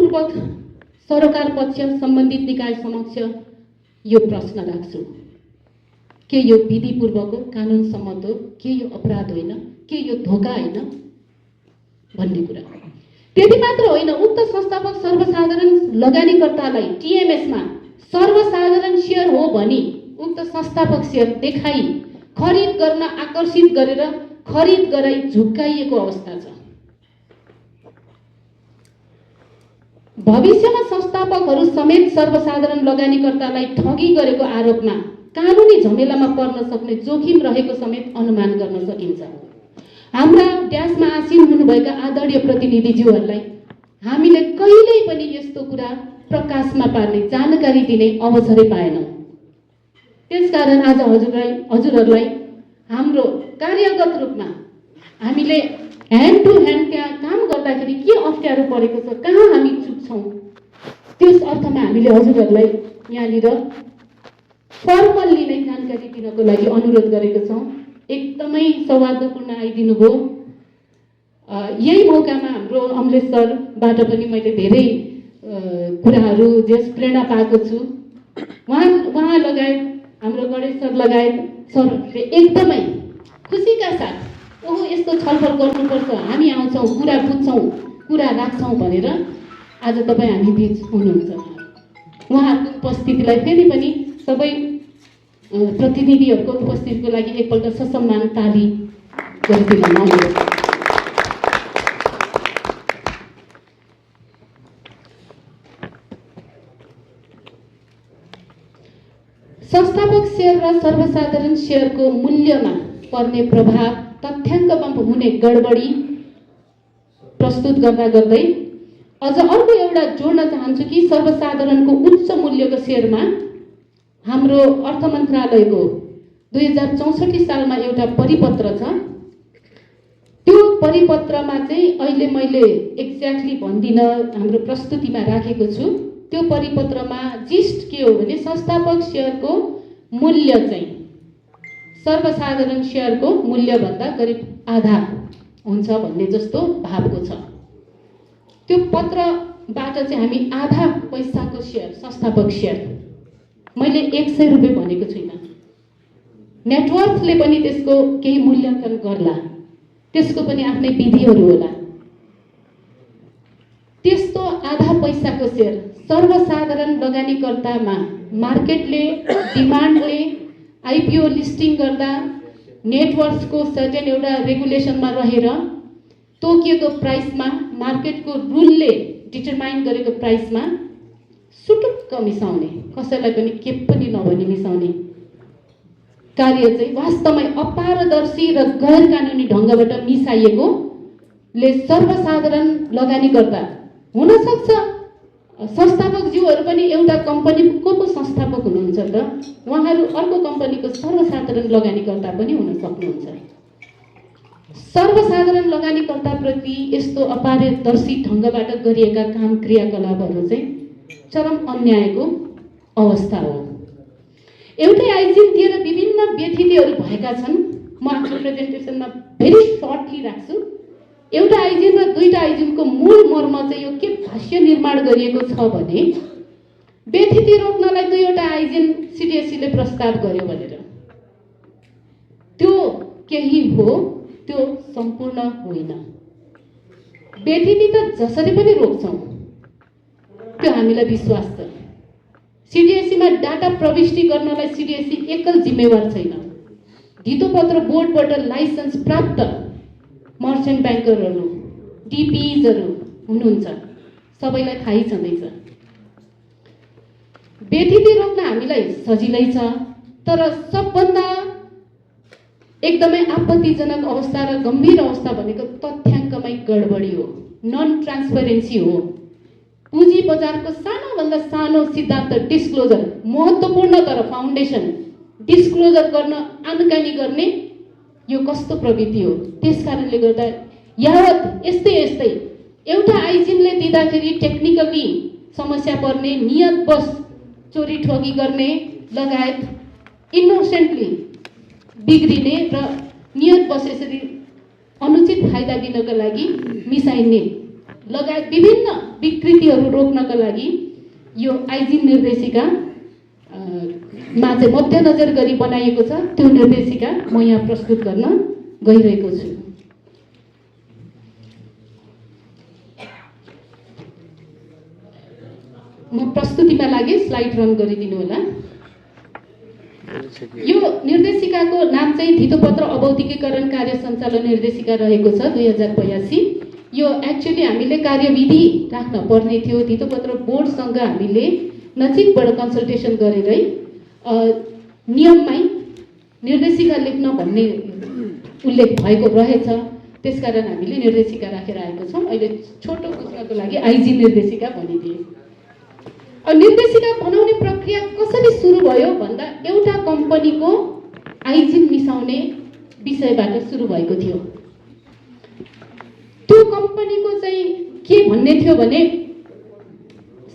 विधिपूर्वक सरकार पक्ष सम्बन्धित निकाय समक्ष यो प्रश्न राख्छु, के यो विधिपूर्वक हो, कानुन सम्मत हो, के यो अपराध होइन, के यो धोका होइन भन्ने कुरा। त्यति मात्र होइन, उक्त संस्थापक सर्वसाधारण लगानीकर्तालाई टिएमएसमा सर्वसाधारण सेयर हो भनी उक्त संस्थापक सेयर देखाई खरिद गर्न आकर्षित गरेर खरिद गराई झुक्काइएको अवस्था छ। भविष्यमा संस्थापकहरू समेत सर्वसाधारण लगानीकर्तालाई ठगी गरेको आरोपमा कानुनी झमेलामा पर्न सक्ने जोखिम रहेको समेत अनुमान गर्न सकिन्छ। हाम्रा ड्यासमा आसीन हुनुभएका आदरणीय प्रतिनिधिज्यूहरूलाई हामीले कहिल्यै पनि यस्तो कुरा प्रकाशमा पार्ने जानकारी दिने अवसरै पाएनौँ। त्यसकारण आज हजुरहरूलाई हाम्रो कार्यगत रूपमा हामीले ह्यान्ड टु ह्यान्ड त्यहाँ काम गर्दाखेरि के अप्ठ्यारो परेको छ, कहाँ हामी चुक्छौँ, त्यस अर्थमा हामीले हजुरहरूलाई यहाँनिर फर्मल्ली नै जानकारी दिनको लागि अनुरोध गरेको छौँ। एकदमै सौहार्दपूर्ण आइदिनु भयो। यही मौकामा हाम्रो अमलेश सरबाट पनि मैले धेरै कुराहरू जस प्रेरणा पाएको छु। उहाँ लगायत हाम्रो गणेश सर लगायत सरहरूले एकदमै खुसीका साथ ओहो यस्तो छलफल गर्नुपर्छ, हामी आउँछौँ, कुरा बुझ्छौँ, कुरा राख्छौँ भनेर आज तपाईँ हामी बिच हुनुहुन्छ। उहाँहरूको उपस्थितिलाई फेरि पनि सबै प्रतिनिधिहरूको उपस्थितिको लागि एकपल्ट ससम्मान ताली गरिदिन अनुरोध। संस्थापक सेयर र सर्वसाधारण सेयरको मूल्यमा पर्ने प्रभाव, तथ्याङ्कमा हुने गडबडी प्रस्तुत गर्दै अझ अर्को एउटा जोड्न चाहन्छु कि सर्वसाधारणको उच्च मूल्यको सेयरमा हाम्रो अर्थ मन्त्रालयको 2064 सालमा एउटा परिपत्र छ। त्यो परिपत्रमा चाहिँ अहिले मैले एक्ज्याक्टली भन्दिनँ, हाम्रो प्रस्तुतिमा राखेको छु। त्यो परिपत्रमा जिस्ट के हो भने संस्थापक सेयरको मूल्य चाहिँ सर्वसाधारण सेयरको मूल्यभन्दा करिब आधा हुन्छ भन्ने जस्तो भावको छ। त्यो पत्रबाट चाहिँ हामी आधा पैसाको सेयर संस्थापक सेयर, मैले 100 रुपियाँ भनेको छुइनँ। नेटवर्कले पनि त्यसको केही मूल्याङ्कन गर्ला, त्यसको पनि आफ्नै विधिहरू होला। त्यस्तो आधा पैसाको सेयर सर्वसाधारण लगानीकर्तामा मार्केटले डिमान्डले आइपिओ लिस्टिङ गर्दा नेटवर्क्सको सर्टेन एउटा रेगुलेसनमा रहेर तोकिएको प्राइसमा, मार्केटको रुलले डिटरमाइन गरेको प्राइसमा सुटुक्क मिसाउने, कसैलाई पनि के पनि नभनी मिसाउने कार्य चाहिँ वास्तवमै अपारदर्शी र गैर कानुनी ढङ्गबाट मिसाइएकोले सर्वसाधारण लगानीकर्ता हुन सक्छ। संस्थापकज्यूहरू पनि एउटा कम्पनीको पो संस्थापक हुनुहुन्छ त, उहाँहरू अर्को कम्पनीको सर्वसाधारण लगानीकर्ता पनि हुन सक्नुहुन्छ। सर्वसाधारण लगानीकर्ताप्रति यस्तो अपारदर्शी ढङ्गबाट गरिएका काम क्रियाकलापहरू चाहिँ चरम अन्यायको अवस्था हो। एउटै आइजिन दिएर विभिन्न व्यथितिहरू भएका छन्। म आफ्नो प्रेजेन्टेसनमा भेरी सर्टली राख्छु। एउटा आइजिन र दुईटा आइजिनको मूल मर्म चाहिँ यो के भाष्य निर्माण गरिएको छ भने व्यथिति रोक्नलाई दुईवटा आइजिन सिडिएससीले प्रस्ताव गर्यो भनेर। त्यो केही हो, त्यो सम्पूर्ण होइन। व्यथिति त जसरी पनि रोक्छौँ, त्यो हामीलाई विश्वास छ। सिडिएससीमा डाटा प्रविष्टि गर्नलाई सिडिएससी एकल जिम्मेवार छैन। धितोपत्र बोर्डबाट लाइसेन्स प्राप्त मर्चेन्ट ब्याङ्करहरू, डिपिजहरू हुनुहुन्छ, सबैलाई थाहै छँदैछ। व्यथिति रोक्न हामीलाई सजिलै छ, तर सबभन्दा एकदमै आपत्तिजनक अवस्था र गम्भीर अवस्था भनेको तथ्याङ्कमै गडबडी हो, नन ट्रान्सपरेन्सी हो। पुँजी बजारको सानोभन्दा सानो सिद्धान्त डिस्क्लोजर महत्त्वपूर्ण, तर फाउन्डेसन डिस्क्लोजर गर्न आनकानी गर्ने यो कस्तो प्रवृत्ति हो। त्यसकारणले गर्दा यावत यस्तै एउटा आइजिनले दिँदाखेरि टेक्निकली समस्या पर्ने, नियतवश चोरी ठगी गर्ने लगायत इनोसेन्टली बिग्रिने र नियतवश यसरी अनुचित फाइदा दिनको लागि मिसाइने लगायत विभिन्न विकृतिहरू रोक्नका लागि यो आइजिन निर्देशिका मा चाहिँ मध्यनजर गरी बनाइएको छ। त्यो निर्देशिका म यहाँ प्रस्तुत गर्न गइरहेको छु। म प्रस्तुतिमा लागे, स्लाइड रन गरिदिनु होला। यो निर्देशिकाको नाम चाहिँ धितोपत्र अभौतिकीकरण कार्य सञ्चालन निर्देशिका रहेको छ 2082। यो एक्चुअली हामीले कार्यविधि राख्न पर्ने थियो। धितोपत्र बोर्डसँग हामीले नजिकबाट कन्सल्टेसन गरेरै नियममै निर्देशिका लेख्न भन्ने उल्लेख भएको रहेछ। त्यसकारण हामीले निर्देशिका राखेर आएको छौँ। अहिले छोटो बुझ्नको लागि आइजिन निर्देशिका भनिदिए। निर्देशिका बनाउने प्रक्रिया कसरी सुरु भयो भन्दा एउटा कम्पनीको आइजिन मिसाउने विषयबाट सुरु भएको थियो। त्यो कम्पनीको चाहिँ के भन्ने थियो भने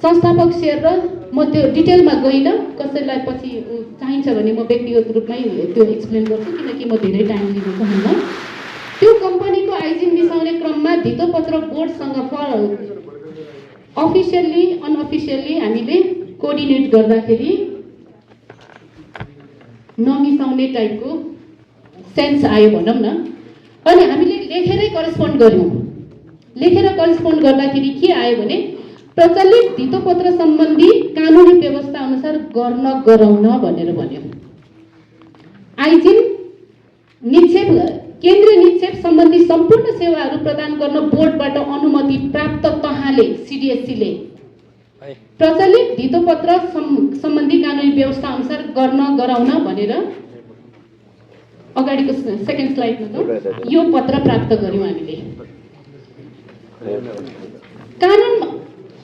संस्थापक सेयर र म त्यो डिटेलमा गइनँ, कसैलाई पछि चाहिन्छ भने म व्यक्तिगत रूपमै त्यो एक्सप्लेन गर्छु, किनकि म धेरै टाइम लिन चाहन्न। त्यो कम्पनीको आइजिन मिसाउने क्रममा धितोपत्र बोर्डसँग अफिसियल्ली अनअफिसियल्ली हामीले कोअर्डिनेट गर्दाखेरि नमिसाउने टाइपको सेन्स आयो भनौँ न। अनि हामीले लेखेरै करेस्पोन्ड गऱ्यौँ। लेखेर करेस्पोन्ड गर्दाखेरि के आयो भने प्रचलित धितोपत्र सम्बन्धी कानुनी व्यवस्था अनुसार गर्न गराउन भनेर भन्यो। आइजिन निक्षेप केन्द्रीय निक्षेप सम्बन्धी सम्पूर्ण सेवाहरू प्रदान गर्न बोर्डबाट अनुमति प्राप्त तहले सिडिएससीले प्रचलित धितोपत्र सम्बन्धी कानुनी व्यवस्था अनुसार गर्न गराउन भनेर अगाडिको सेकेन्ड स्लाइडमा यो पत्र प्राप्त गर्यौँ हामीले।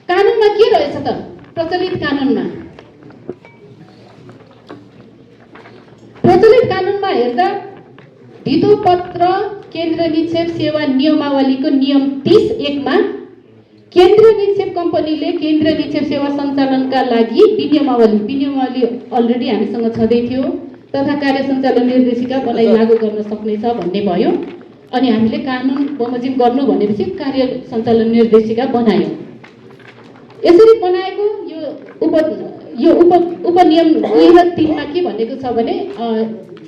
कानुनमा के रहेछ त? प्रचलित कानुनमा हेर्दा धितोपत्र केन्द्र निक्षेप सेवा नियमावलीको नियम 30(1) मा केन्द्रीय निक्षेप कम्पनीले केन्द्रीय निक्षेप सेवा सञ्चालनका लागि विनियमावली अलरेडी हामीसँग छँदै थियो तथा कार्य सञ्चालन निर्देशिका बनाइ लागू गर्न सक्नेछ भन्ने भयो। अनि हामीले कानुन बमोजिम गर्नु भनेपछि कार्य सञ्चालन निर्देशिका बनायौँ। यसरी बनाएको यो उपनियम 2 र 3 मा के भनेको छ भने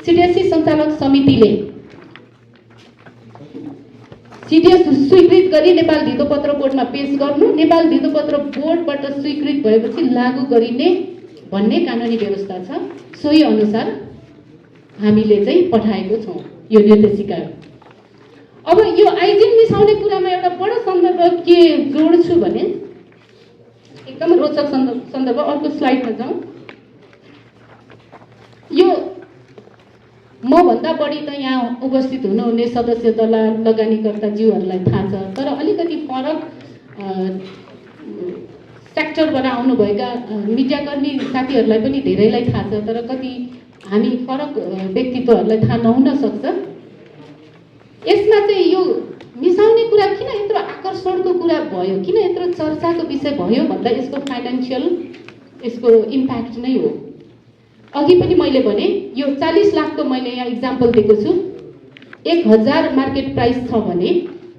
सिडिएससी सञ्चालक समितिले सिडिएस स्वीकृत गरी नेपाल धितोपत्र बोर्डमा पेश गर्नु, नेपाल धितोपत्र बोर्डबाट स्वीकृत भएपछि लागू गरिने भन्ने कानुनी व्यवस्था छ। सोही अनुसार हामीले चाहिँ पठाएको छौँ यो निर्देशिका। अब यो आइजिन मिसाउने कुरामा एउटा बडो सन्दर्भ के जोड्छु भने एकदम रोचक सन्दर्भ। अर्को स्लाइडमा जाउँ। यो म भन्दा बढी त यहाँ उपस्थित हुनुहुने सदस्य तला लगानीकर्ताज्यूहरूलाई थाहा छ, तर अलिकति फरक सेक्टरबाट आउनुभएका मिडियाकर्मी साथीहरूलाई पनि धेरैलाई थाहा छ, तर कति हामी फरक व्यक्तित्वहरूलाई थाहा नहुन सक्छ। यसमा चाहिँ यो मिसाउने कुरा किन यत्रो आकर्षणको कुरा भयो, किन यत्रो चर्चाको विषय भयो भन्दा यसको फाइनेन्सियल यसको इम्प्याक्ट नै हो। अघि पनि मैले भने यो 40 लाखको मैले यहाँ इक्जाम्पल दिएको छु। 1000 मार्केट प्राइस छ भने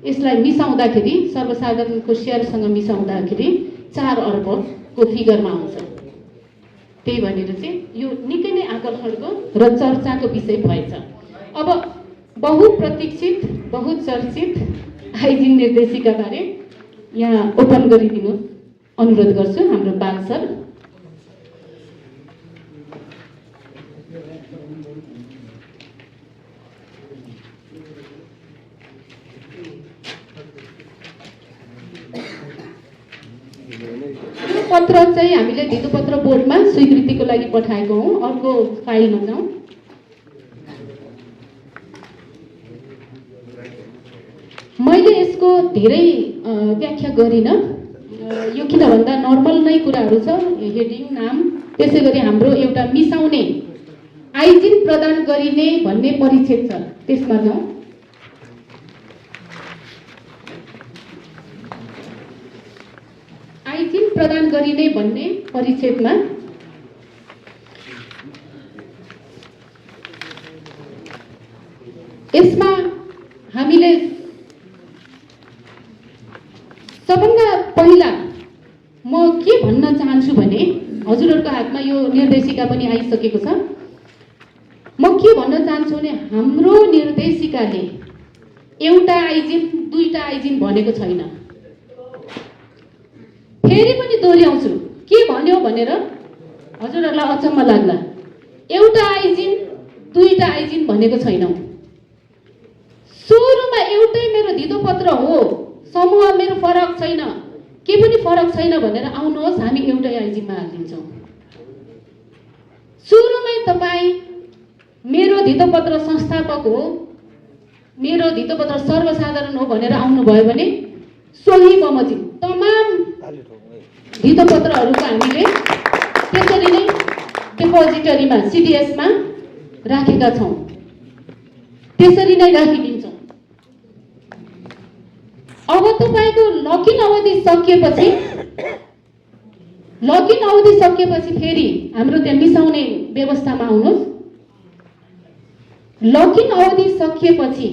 यसलाई मिसाउँदाखेरि सर्वसाधारणको सेयरसँग मिसाउँदाखेरि 4 अर्बको फिगरमा आउँछ। त्यही भनेर चाहिँ यो निकै नै आकर्षणको र चर्चाको विषय भएछ। अब बहुप्रतीक्षित बहुचर्चित आइजिन निर्देशिका बारे यहाँ ओपन गरिदिनु अनुरोध गर्छु हाम्रो बाल सर। पत्र चाहिँ हामीले धितोपत्र बोर्डमा स्वीकृतिको लागि पठाएको हौँ। अर्को फाइलमा जाउँ। मैले यसको धेरै व्याख्या गरिनँ, यो किन भन्दा नर्मल नै कुराहरू छ, हेडिङ नाम। त्यसै गरी हाम्रो एउटा मिसाउने आइजिन प्रदान गरिने भन्ने परिच्छेद छ, त्यसमा जाउँ। आइजिन प्रदान गरिने भन्ने परिच्छेदमा यसमा हामीले सबभन्दा पहिला म के भन्न चाहन्छु भने हजुरहरूको हातमा यो निर्देशिका पनि आइसकेको छ। म के भन्न चाहन्छु भने हाम्रो निर्देशिकाले एउटा आइजिन दुईटा आइजिन भनेको छैन। फेरि पनि दोहोऱ्याउँछु, के भन्यो भनेर हजुरहरूलाई अचम्म लाग्ला। एउटा आइजिन दुईटा आइजिन भनेको छैनौँ। सुरुमा एउटै मेरो धितोपत्र हो, समूह मेरो फरक छैन, के पनि फरक छैन भनेर आउनुहोस्, हामी एउटै आइजिनमा हालिदिन्छौँ। सुरुमै तपाईँ मेरो धितोपत्र संस्थापक हो, मेरो धितोपत्र सर्वसाधारण हो भनेर आउनुभयो भने सोही बमोजिम तमाम धितोपत्रहरूको हामीले त्यसरी नै डिपोजिटरीमा सिडिएसमा राखेका छौँ, त्यसरी नै राखिदिन्छौँ। अब तपाईँको लकिन अवधि सकिएपछि फेरि हाम्रो त्यहाँ मिसाउने व्यवस्थामा आउनुहोस्। लकिन अवधि सकिएपछि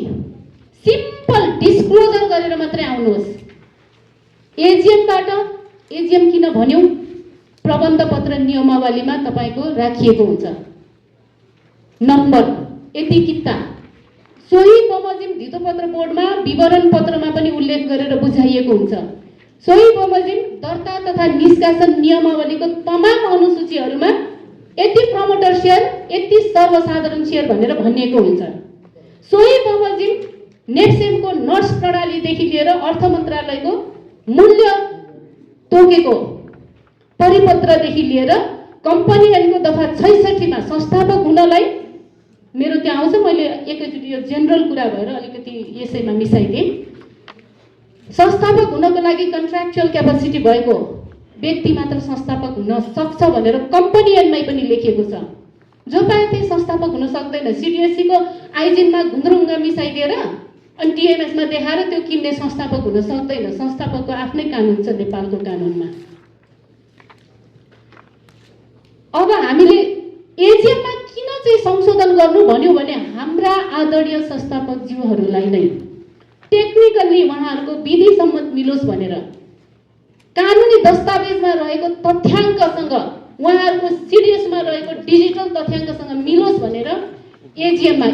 सिम्पल डिस्क्लोजर गरेर मात्रै आउनुहोस्। एजिएम किन भन्यौँ? प्रबन्ध पत्र नियमावलीमा तपाईँको राखिएको हुन्छ नम्बर यति किता। सोही बमोजिम धितोपत्र बोर्डमा विवरण पत्रमा पनि उल्लेख गरेर बुझाइएको हुन्छ। सोही बमोजिम दर्ता तथा निष्कासन नियमावलीको तमाम अनुसूचीहरूमा यति प्रमोटर सेयर, यति सर्वसाधारण सेयर भनेर भनिएको हुन्छ। सोही बमोजिम नेप्सेमको नर्स प्रणालीदेखि लिएर अर्थ मन्त्रालयको मूल्य तोकेको परिपत्रदेखि लिएर कम्पनी ऐनको दफा 66 मा संस्थापक हुनलाई, मेरो त्यहाँ आउँछ, मैले एकैचोटि यो जेनरल कुरा भएर अलिकति यसैमा मिसाइदिएँ। संस्थापक हुनको लागि कन्ट्र्याक्चुअल क्यापासिटी भएको व्यक्ति मात्र संस्थापक हुन सक्छ भनेर कम्पनी ऐनमै पनि लेखिएको छ। जो पाए त्यही संस्थापक हुन सक्दैन। सिडिएससीको आइजिनमा घुन्द्रुङ्गा मिसाइदिएर अनि टिएमएसमा देखाएर त्यो किन्ने संस्थापक हुन सक्दैन। संस्थापकको आफ्नै कानुन छ नेपालको कानुनमा। अब हामीले एजिएममा किन चाहिँ संशोधन गर्नु भन्यो भने हाम्रा आदरणीय संस्थापकज्यूहरूलाई नै टेक्निकल्ली उहाँहरूको विधि सम्मत मिलोस् भनेर, कानुनी दस्तावेजमा रहेको तथ्याङ्कसँग उहाँहरूको सिडिएसमा रहेको डिजिटल तथ्याङ्कसँग मिलोस् भनेर एजिएममा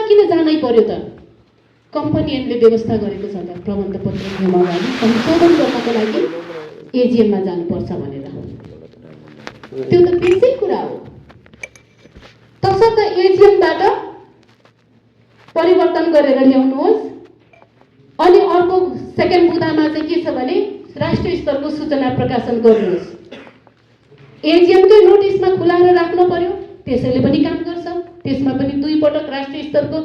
किन जानै पर्यो त? कम्पनी ऐनले व्यवस्था गरेको छ त प्रबन्ध पत्र नियमावली संशोधन गर्नको लागि एजिएममा जानुपर्छ भनेर। त्यो त त्यसै कुरा हो। तसर्थ एजिएमबाट परिवर्तन गरेर ल्याउनुहोस्। अनि अर्को सेकेन्ड बुदामा चाहिँ के छ भने राष्ट्रिय स्तरको सूचना प्रकाशन गर्नुहोस्। एजिएमकै नोटिसमा खुलाएर राख्नु पर्यो, त्यसैले पनि काम गर्छ। त्यसमा पनि 2 पटक राष्ट्रिय स्तरको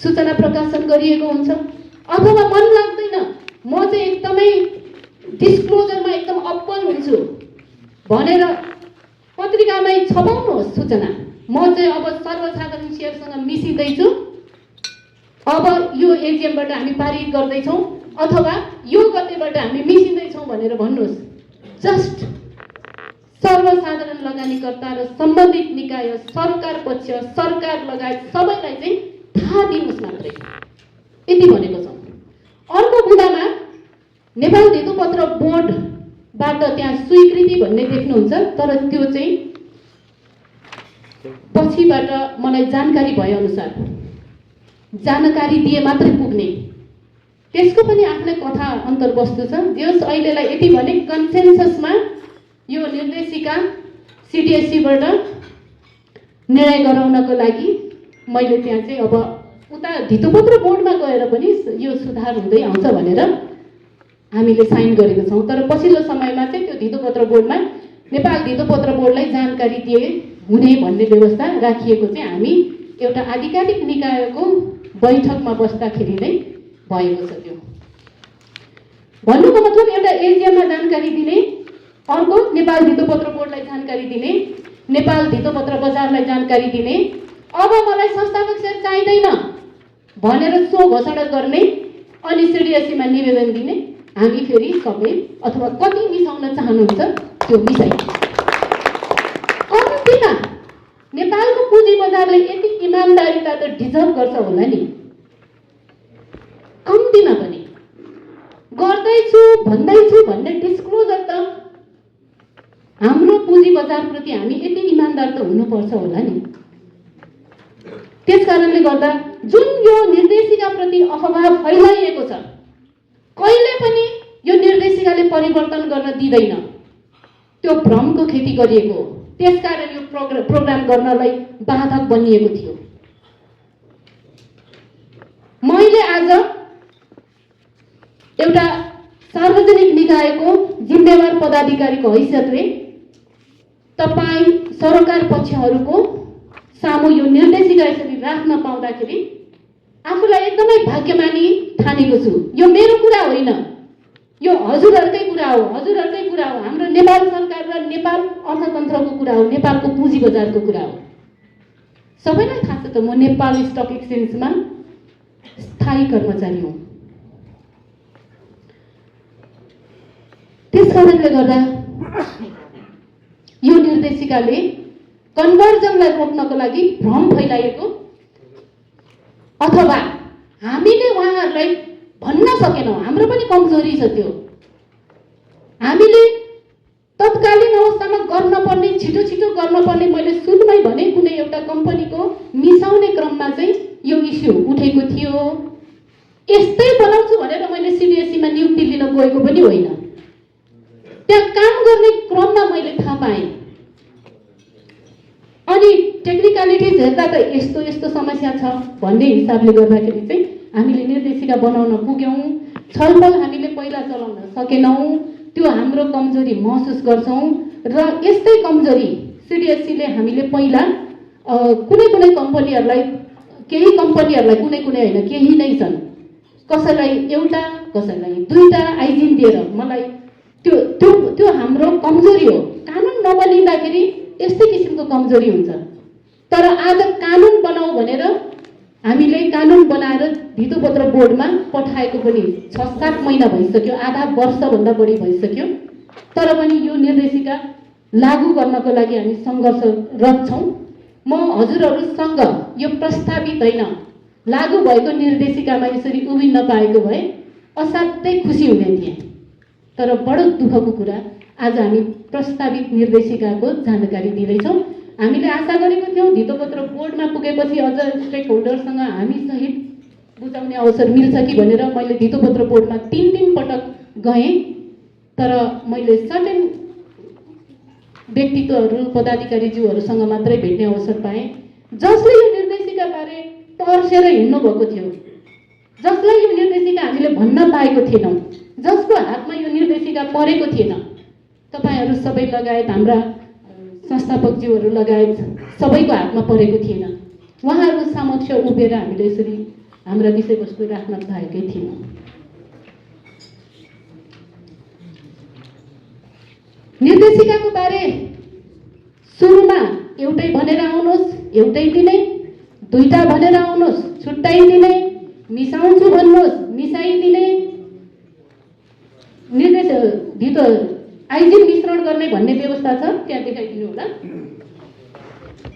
सूचना प्रकाशन गरिएको हुन्छ। अथवा मन लाग्दैन, म चाहिँ एकदमै डिस्क्लोजरमा एकदम अब्बल हुन्छु भनेर पत्रिकामै छपाउनुहोस् सूचना। म चाहिँ अब सर्वसाधारण सेयरसँग मिसिँदैछु, अब यो एजिएमबाट हामी पारित गर्दैछौँ अथवा यो गतेबाट हामी मिसिँदैछौँ भनेर भन्नुहोस्। जस्ट सर्वसाधारण लगानीकर्ता र सम्बन्धित निकाय, सरकार पक्ष, सरकार लगायत सबैलाई चाहिँ थाहा दिनुहोस् मात्रै, यति भनेको छ। अर्को बुदामा नेपाल धितोपत्र बोर्डबाट त्यहाँ स्वीकृति भन्ने देख्नुहुन्छ, तर त्यो चाहिँ पछिबाट मलाई जानकारी भए अनुसार जानकारी दिए मात्रै पुग्ने, त्यसको पनि आफ्नै कथा अन्तर्वस्तु छ। जस अहिलेलाई यति भने कन्सेन्ससमा यो निर्देशिका सिडिएससीबाट निर्णय गराउनको लागि मैले त्यहाँ चाहिँ अब उता धितोपत्र बोर्डमा गएर पनि यो सुधार हुँदै आउँछ भनेर हामीले साइन गरेको छौँ। तर पछिल्लो समयमा चाहिँ त्यो धितोपत्र बोर्डमा नेपाल धितोपत्र बोर्डलाई जानकारी दिए हुने भन्ने व्यवस्था राखिएको चाहिँ हामी एउटा आधिकारिक निकायको बैठकमा बस्दाखेरि नै भएको छ। त्यो भन्नुको मतलब एउटा एजिएममा जानकारी दिने, अर्को नेपाल धितोपत्र बोर्डलाई जानकारी दिने, नेपाल धितोपत्र बजारलाई जानकारी दिने, अब मलाई संस्थापक सेयर चाहिँदैन भनेर सो घोषणा गर्ने, अनि सिडिएससीमा निवेदन दिने। हामी फेरि सबै अथवा कति मिसाउन चाहनुहुन्छ त्यो मिसाइ। कम्तीमा नेपालको पुँजी बजारले यति इमानदारीता त डिजर्भ गर्छ होला नि, कम्तीमा पनि गर्दै भन्दैछु भन्ने डिस्क्लोजर त हाम्रो पुँजी बजारप्रति हामी यति इमान्दार त हुनुपर्छ होला नि। त्यस कारणले गर्दा जुन यो निर्देशिकाप्रति अफवाह फैलाइएको छ, कहिले पनि यो निर्देशिकाले परिवर्तन गर्न दिँदैन, त्यो भ्रमको खेती गरिएको हो। त्यसकारण यो प्रोग्राम गर्नलाई बाधक बनिएको थियो। मैले आज एउटा सार्वजनिक निकायको जिम्मेवार पदाधिकारीको हैसियतले तपाईँ सरकार पक्षहरूको सामु यो निर्देशिका यसरी राख्न पाउँदाखेरि आफूलाई एकदमै भाग्यमानी ठानेको छु। यो मेरो कुरा होइन, यो हजुरहरूकै कुरा हो, हजुरहरूकै कुरा हो। हाम्रो नेपाल सरकार र नेपाल अर्थतन्त्रको कुरा हो, नेपालको पुँजी बजारको कुरा हो। सबैलाई थाहा छ त म नेपाल स्टक एक्सचेन्जमा स्थायी कर्मचारी हुँ। त्यस कारणले गर्दा यो निर्देशिकाले कन्भर्जनलाई रोक्नको लागि भ्रम फैलाएको अथवा हामीले उहाँहरूलाई भन्न सकेनौँ, हाम्रो पनि कमजोरी छ त्यो। हामीले तत्कालीन अवस्थामा गर्नुपर्ने, छिटो छिटो गर्नुपर्ने, मैले सुरुमै भने कुनै एउटा कम्पनीको मिसाउने क्रममा चाहिँ यो इस्यु उठेको थियो। यस्तै बनाउँछु भनेर मैले सिडिएससीमा नियुक्ति लिन गएको पनि होइन। त्यहाँ काम गर्ने क्रममा मैले थाहा पाएँ। अनि टेक्निकलिटिज हेर्दा त यस्तो यस्तो समस्या छ भन्ने हिसाबले गर्दाखेरि चाहिँ हामीले निर्देशिका बनाउन पुग्यौँ। छलफल हामीले पहिला चलाउन सकेनौँ, त्यो हाम्रो कमजोरी महसुस गर्छौँ। र यस्तै कमजोरी सिडिएससीले हामीले पहिला कुनै कुनै कम्पनीहरूलाई, केही कम्पनीहरूलाई, कुनै कुनै होइन केही नै छन्, कसैलाई एउटा कसैलाई दुईटा आइजिन दिएर मलाई त्यो त्यो त्यो हाम्रो कमजोरी हो। कानुन नबनिँदाखेरि यस्तै किसिमको कमजोरी हुन्छ। तर आज कानुन बनाऊ भनेर हामीले कानुन बनाएर धितोपत्र बोर्डमा पठाएको पनि 6-7 महिना भइसक्यो, आधा वर्षभन्दा बढी भइसक्यो। तर पनि यो निर्देशिका लागू गर्नको लागि हामी सङ्घर्षरत छौँ। म हजुरहरूसँग यो प्रस्तावित होइन, लागू भएको निर्देशिकामा यसरी उभिन्न पाएको भए असाध्यै खुसी हुने थिएँ। तर बडो दुःखको कुरा, आज हामी प्रस्तावित निर्देशिकाको जानकारी दिँदैछौँ। हामीले आशा गरेको थियौँ धितोपत्र बोर्डमा पुगेपछि अझ स्टेक होल्डरसँग हामी सहित बुझाउने अवसर मिल्छ कि भनेर मैले धितोपत्र बोर्डमा 3 पटक गएँ। तर मैले सर्टेन व्यक्तित्वहरू, पदाधिकारीज्यूहरूसँग मात्रै भेट्ने अवसर पाएँ, जसले यो निर्देशिकाबारे तर्सेर हिँड्नु भएको थियो, जसलाई यो निर्देशिका हामीले भन्न पाएको थिएनौँ, जसको हातमा यो निर्देशिका परेको थिएन। तपाईँहरू सबै लगायत हाम्रा संस्थापकज्यूहरू लगायत सबैको हातमा परेको थिएन। उहाँहरू समक्ष उभिएर हामीले यसरी हाम्रा विषयवस्तु राख्न पाएकै थिएनौँ। निर्देशिकाको बारे सुरुमा एउटै भनेर आउनुहोस्, एउटै दिने, दुईटा भनेर आउनुहोस्, छुट्टाइ दिने, मिसाउँछु भन्नुहोस्, मिसाइदिने, आइजिन मिश्रण गर्ने भन्ने व्यवस्था छ, त्यहाँ देखाइदिनु होला।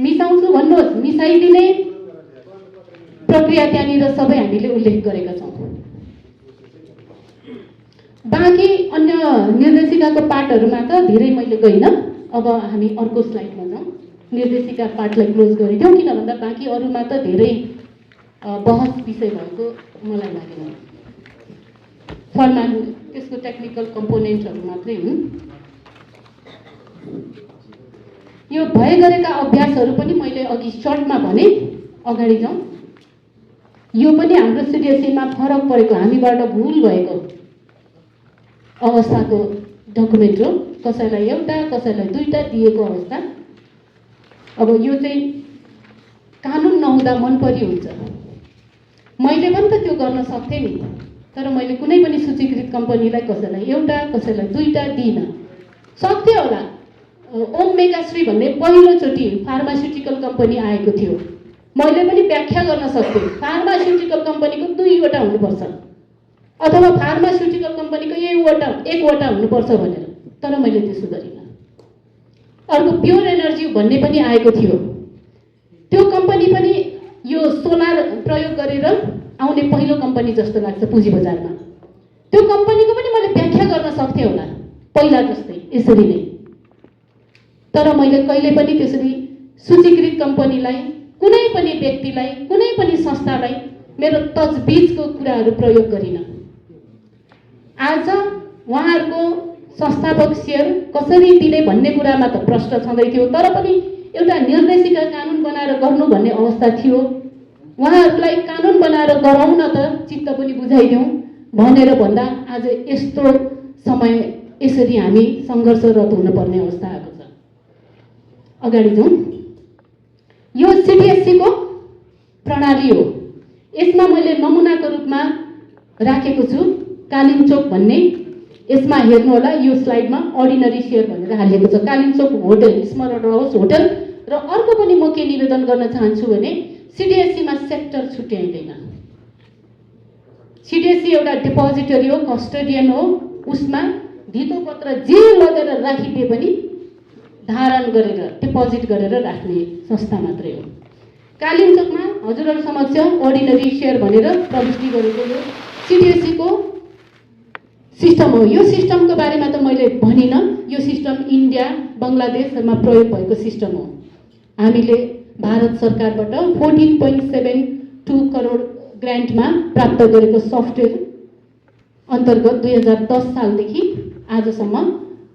मिसाउँछु भन्नुहोस्, मिसाइदिने प्रक्रिया त्यहाँनिर सबै हामीले उल्लेख गरेका छौँ। बाँकी अन्य निर्देशिकाको पार्टहरूमा त धेरै मैले गइनँ। अब हामी अर्को स्लाइडमा जाउँ। निर्देशिका पार्टलाई क्लोज गरिदिउँ, किन भन्दा बाँकी अरूमा त धेरै बहस विषय भएको मलाई लागेन। फर्मान त्यसको टेक्निकल कम्पोनेन्टहरू मात्रै हुन्। यो भए गरेका अभ्यासहरू पनि मैले अघि सर्टमा भने, अगाडि जाउँ। यो पनि हाम्रो सिडिएससीमा फरक परेको, हामीबाट भुल भएको अवस्थाको डकुमेन्ट हो। कसैलाई एउटा, कसैलाई दुईटा दिएको अवस्था। अब यो चाहिँ कानुन नहुँदा मनपरी हुन्छ। मैले पनि त त्यो गर्न सक्थेँ नि, तर मैले कुनै पनि सूचीकृत कम्पनीलाई कसैलाई एउटा, कसैलाई दुईटा दिइनँ। सक्थेँ होला। ओम मेगाश्री भन्ने पहिलोचोटि फार्मास्युटिकल कम्पनी आएको थियो, मैले पनि व्याख्या गर्न सक्थेँ फार्मास्युटिकल कम्पनीको 2वटा हुनुपर्छ अथवा फार्मास्युटिकल कम्पनीको एकवटा हुनुपर्छ भनेर। तर मैले त्यसो गरिनँ। अर्को प्योर एनर्जी भन्ने पनि आएको थियो, त्यो कम्पनी पनि यो सोलर प्रयोग गरेर आउने पहिलो कम्पनी जस्तो लाग्छ पुँजी बजारमा। त्यो कम्पनीको पनि मैले व्याख्या गर्न सक्थेँ होला पहिला जस्तै यसरी नै। तर मैले कहिले पनि त्यसरी सूचीकृत कम्पनीलाई, कुनै पनि व्यक्तिलाई, कुनै पनि संस्थालाई मेरो तजबिजको कुराहरू प्रयोग गरिनँ। आज उहाँहरूको संस्थापक सेयर कसरी दिने भन्ने कुरामा त प्रश्न छँदै थियो, तर पनि एउटा निर्देशिका कानुन बनाएर गर्नु भन्ने अवस्था थियो। उहाँहरूलाई कानुन बनाएर गराउन त चित्त पनि बुझाइदिउँ भनेर भन्दा आज यस्तो समय यसरी हामी सङ्घर्षरत हुनुपर्ने अवस्था आएको छ। अगाडि जाउँ। यो सिडिएससीको प्रणाली हो। यसमा मैले नमुनाको रूपमा राखेको छु कालिम्चोक भन्ने। यसमा हेर्नु होला, यो स्लाइडमा अर्डिनरी सेयर भनेर हालिएको छ। कालिम्चोक होटल, स्मरण रहोस् होटल। र अर्को पनि म के निवेदन गर्न चाहन्छु भने सिडिएससीमा सेक्टर छुट्याइँदैन। सिडिएससी एउटा डिपोजिटरी हो, कस्टोडियन हो। उसमा धितोपत्र जे लगेर राखिदिए पनि धारण गरेर डिपोजिट गरेर राख्ने संस्था मात्रै हो। कालिम्चोकमा हजुरहरू समक्ष अर्डिनरी सेयर भनेर प्रविष्टि गरेको यो सिडिएससीको सिस्टम हो। यो सिस्टमको बारेमा त मैले भनिनँ। यो सिस्टम इन्डिया, बङ्गलादेशमा प्रयोग भएको सिस्टम हो। हामीले भारत सरकारबाट 14.72 करोड ग्रान्टमा प्राप्त गरेको सफ्टवेयर अन्तर्गत 2010 सालदेखि आजसम्म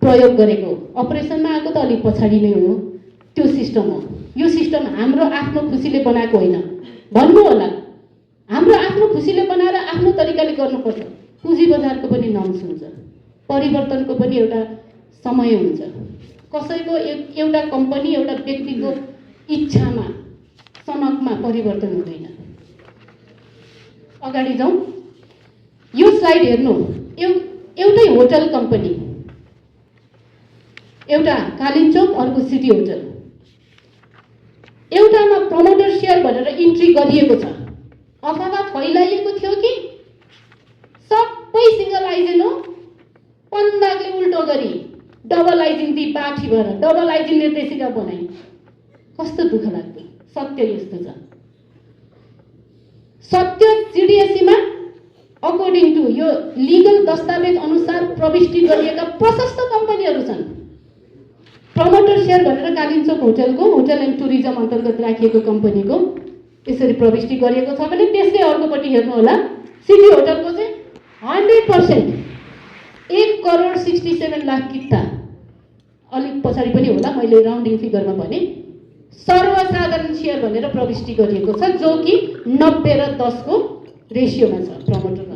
प्रयोग गरेको, अपरेसनमा आएको त अलिक पछाडि नै हो, त्यो सिस्टम हो। यो सिस्टम हाम्रो आफ्नो खुसीले बनाएको होइन। भन्नु होला, हाम्रो आफ्नो खुसीले बनाएर आफ्नो तरिकाले गर्नुपर्छ। पुँजी बजारको पनि नम्स हुन्छ, परिवर्तनको पनि एउटा समय हुन्छ। कसैको एउटा कम्पनी, एउटा व्यक्तिको इच्छामा, सनकमा परिवर्तन हुँदैन। अगाडि जाउँ। यो स्लाइड हेर्नु। एउटै होटल कम्पनी, एउटा कालिम्चोक, अर्को सिटी होटल। एउटामा प्रमोटर सेयर भनेर इन्ट्री गरिएको छ। अफवाह फैलाइएको थियो कि सबै सिङ्गल आइजेन हो, पन्दाले उल्टो गरी डबल आइजिन दि बाठी भएर डबल आइजिन निर्देशिका बनाइ। कस्तो दुःख लाग्यो। सत्य यस्तो छ। सत्य सिडिएससीमा अकर्डिङ टु यो लिगल दस्तावेज अनुसार प्रविष्टि गरिएका प्रशस्त कम्पनीहरू छन्। प्रमोटर सेयर भनेर कालिम्चोक होटलको, होटल एन्ड टुरिज्म अन्तर्गत राखिएको कम्पनीको यसरी प्रविष्टि गरिएको छ भने त्यसकै अर्कोपट्टि हेर्नु होला, सिटी होटलको चाहिँ 100% 1,67 लाख किता, अलिक पछाडि पनि होला, मैले राउन्डिङ फिगरमा भने, सर्वसाधारण सेयर भनेर प्रविष्टि गरिएको छ, जो कि 90 र 10 को रेसियोमा छ प्रमोटरमा।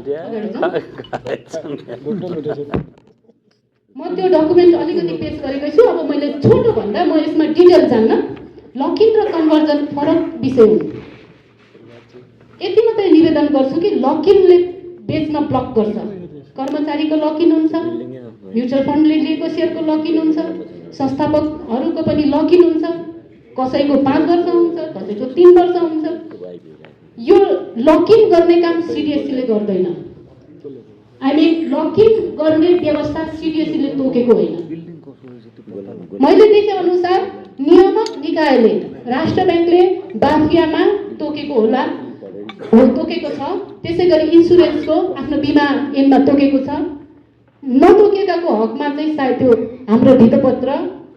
म त्यो डकुमेन्ट अलिकति पेश गरेको छु। अब मैले छोटो भन्दा म यसमा डिटेल जान्न। लकिङ र कन्भर्जन फरक विषय हो। यति मात्रै निवेदन गर्छु कि लकिङले बेच्न ब्लक गर्छ। कर्मचारीको लकिन हुन्छ, म्युचुअल फन्डले लिएको सेयरको लकिन हुन्छ, संस्थापकहरूको पनि लकिन हुन्छ। कसैको 5 वर्ष हुन्छ, कसैको 3 वर्ष हुन्छ। यो लकिन गर्ने काम सिडिएससीले गर्दैन। हामी लकिन गर्ने व्यवस्था सिडिएससीले तोकेको होइन। मैले देखे अनुसार नियामक निकायले, राष्ट्र ब्याङ्कले बाफियामा तोकेको होला, तोकेको छ। त्यसै गरी इन्सुरेन्सको आफ्नो बिमा ऐनमा तोकेको छ। नतोकेकाको हकमा चाहिँ सायद त्यो हाम्रो धितोपत्र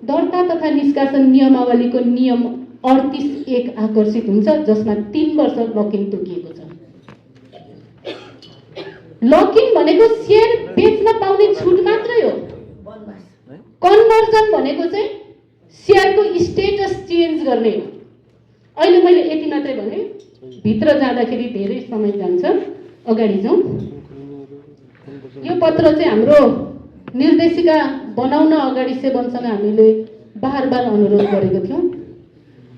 दर्ता तथा निष्कासन नियमावलीको नियम 38(1) आकर्षित हुन्छ, जसमा 3 वर्ष लकिङ तोकिएको छ। लकिङ भनेको सेयर बेच्न पाउने छुट मात्रै हो। कन्भर्जन भनेको चाहिँ सेयरको स्टेटस चेन्ज गर्ने हो। अहिले मैले यति मात्रै भने, भित्र जाँदाखेरि धेरै समय जान्छ। अगाडि जाउँ। यो पत्र चाहिँ हाम्रो निर्देशिका बनाउन अगाडि सेवनसँग हामीले बार अनुरोध गरेको थियौँ।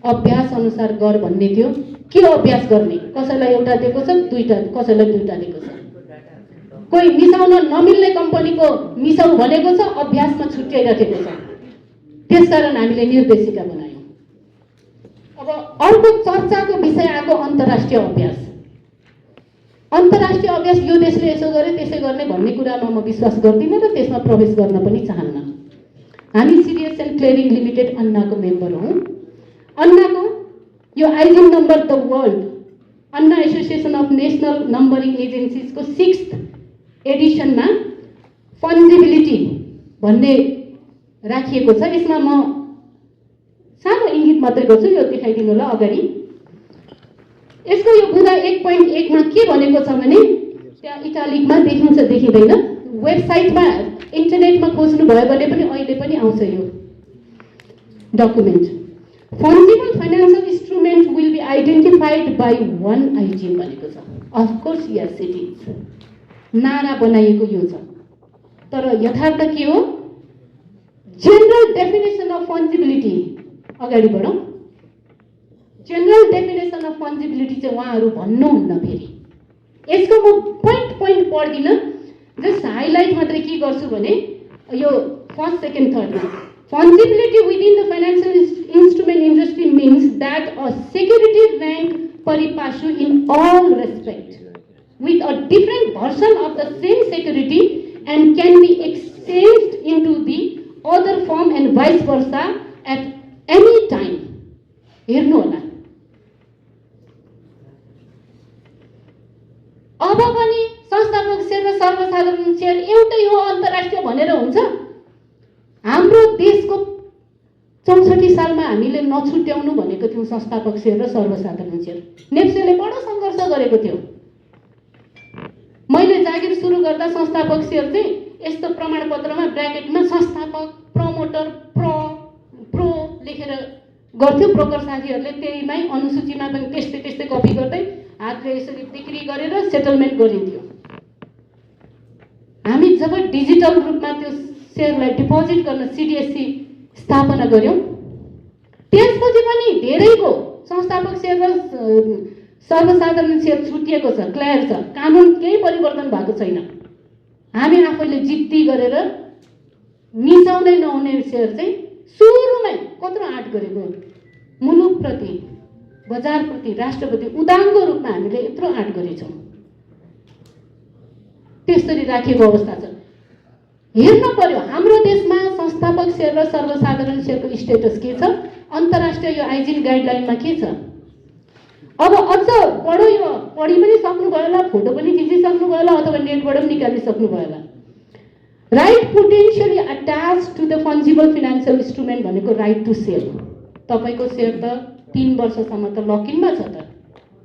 अभ्यास अनुसार गर भन्ने थियो। के अभ्यास गर्ने? कसैलाई एउटा दिएको छ, दुईटा, कसैलाई दुईटा दिएको छ। कोही मिसाउन नमिल्ने कम्पनीको मिसाउ भनेको छ, अभ्यासमा छुट्याइराखेको छ। त्यसकारण हामीले निर्देशिका बनायौँ। अब अर्को चर्चाको विषय आएको अन्तर्राष्ट्रिय अभ्यास। अन्तर्राष्ट्रिय अभ्यास यो देशले यसो गरे त्यसै गर्ने भन्ने कुरामा म विश्वास गर्दिनँ र त्यसमा प्रवेश गर्न पनि चाहन्न। हामी सिडिएस एन्ड क्लियरिङ लिमिटेड अन्नाको मेम्बर हौँ। अन्नाको यो ISIN number the world, ANNA association of national numbering एजेन्सिजको 6th एडिसनमा फन्जिबिलिटी भन्ने राखिएको छ। यसमा म सानो इङ्गित मात्रै गर्छु, यो देखाइदिनु होला अगाडि। यसको यो बुँदा 1.1 मा के भनेको छ भने त्यहाँ इटालिकमा देखिन्छ देखिँदैन, वेबसाइटमा इन्टरनेटमा खोज्नु भयो भने पनि अहिले पनि आउँछ यो document. Fungible financial instrument will be identified by one IGM भनेको छ। अफकोर्स यस इट इज, नारा बनाइएको यो छ, तर यथार्थ के हो? जेनरल डेफिनेसन अफ फन्जिबिलिटी, अगाडि बढौँ। जेनरल डेफिनेसन अफ फन्जिबिलिटी चाहिँ उहाँहरू भन्नुहुन्न। फेरि यसको म पोइन्ट पढ्दिनँ, जस्ट हाइलाइट मात्रै के गर्छु भने यो फर्स्ट सेकेन्ड थर्डमा fungibility within the financial instrument industry means that a security rank pari passu in all respect with a different version of the same security and can be exchanged into the other form and vice versa at any time. हेर्नु होला, अब पनि संस्थापक share र सर्वसाधारण share एउटै हो अन्तर्राष्ट्रिय भनेर हुन्छ? हाम्रो देशको 64 सालमा हामीले नछुट्याउनु भनेको थियौँ संस्थापक शेयर र सर्वसाधारण शेयर। नेप्सेले बडो सङ्घर्ष गरेको थियो। मैले जागिर सुरु गर्दा संस्थापक शेयर चाहिँ यस्तो प्रमाणपत्रमा ब्र्याकेटमा संस्थापक, प्रमोटर, प्रो लेखेर गर्थ्यो। ब्रोकर साथीहरूले त्यहीमै अनुसूचीमा पनि त्यस्तै कपी गर्दै हातले यसरी बिक्री गरेर सेटलमेन्ट गरिन्थ्यो। हामी जब डिजिटल रूपमा त्यो शेयरलाई डिपोजिट गर्न सिडिएससी स्थापना गर्यौं, त्यसपछि पनि धेरैको संस्थापक शेयर र सर्वसाधारण शेयर छुटिएको छ, क्लियर छ। कानुन केही परिवर्तन भएको छैन। हामी आफैले जिद्दी गरेर मिसाउनै नहुने शेयर चाहिँ सुरुमै कत्रो आँट गरेको, मुलुकप्रति, बजारप्रति, राष्ट्रप्रति उदाङ्गो रूपमा हामीले यत्रो आँट गरेछौँ। त्यसरी राखिएको अवस्था छ। हेर्न पर्यो हाम्रो देशमा संस्थापक शेयर र सर्वसाधारण शेयरको स्टेटस के छ, अन्तर्राष्ट्रिय यो आइजिन गाइडलाइनमा के छ। अब अझ बडो यो पढि पनि सक्नुभयो होला, फोटो पनि खिचिसक्नुभयो होला, अथवा नेटबाट पनि निकालिसक्नुभयो होला। Right potentially attach to the fungible financial instrument भनेको राइट टु सेल। तपाईँको शेयर त 3 वर्षसम्म त लकिनमा छ त,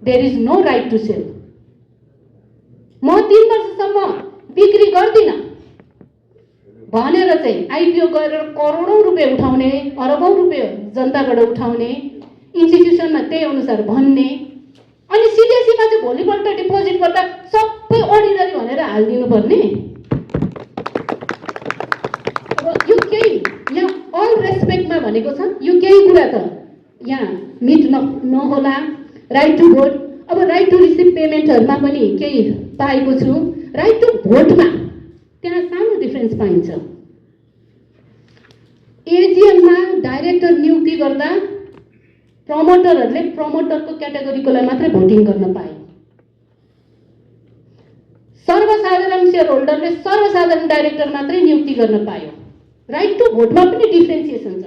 there is no right to sell. म 3 वर्षसम्म बिक्री गर्दिनँ भनेर चाहिँ आइपिओ गरेर करोडौँ रुपियाँ उठाउने, अरबौँ रुपियाँ जनताबाट उठाउने, इन्स्टिट्युसनमा त्यही अनुसार भन्ने, अनि सिडिएससीमा चाहिँ भोलिपल्ट डिपोजिट गर्दा सबै अर्डिनरी भनेर हालिदिनु पर्ने। अब यो केही यहाँ अल रेस्पेक्टमा भनेको छ, यो केही कुरा त यहाँ मिट नहोला। राइट टु भोट, अब राइट टु रिसिभ पेमेन्टहरूमा पनि केही पाएको छु। राइट टु भोटमा त्यहाँ सानो डिफरेन्स पाइन्छ। एजिएममा डाइरेक्टर नियुक्ति गर्दा प्रमोटरहरूले प्रमोटरको क्याटेगोरीकोलाई मात्रै भोटिङ गर्न पाए। सर्वसाधारण शेयर होल्डरले सर्वसाधारण डाइरेक्टर मात्रै नियुक्ति गर्न पायो। राइट टु भोटमा पनि डिफ्रेन्सिएसन छ।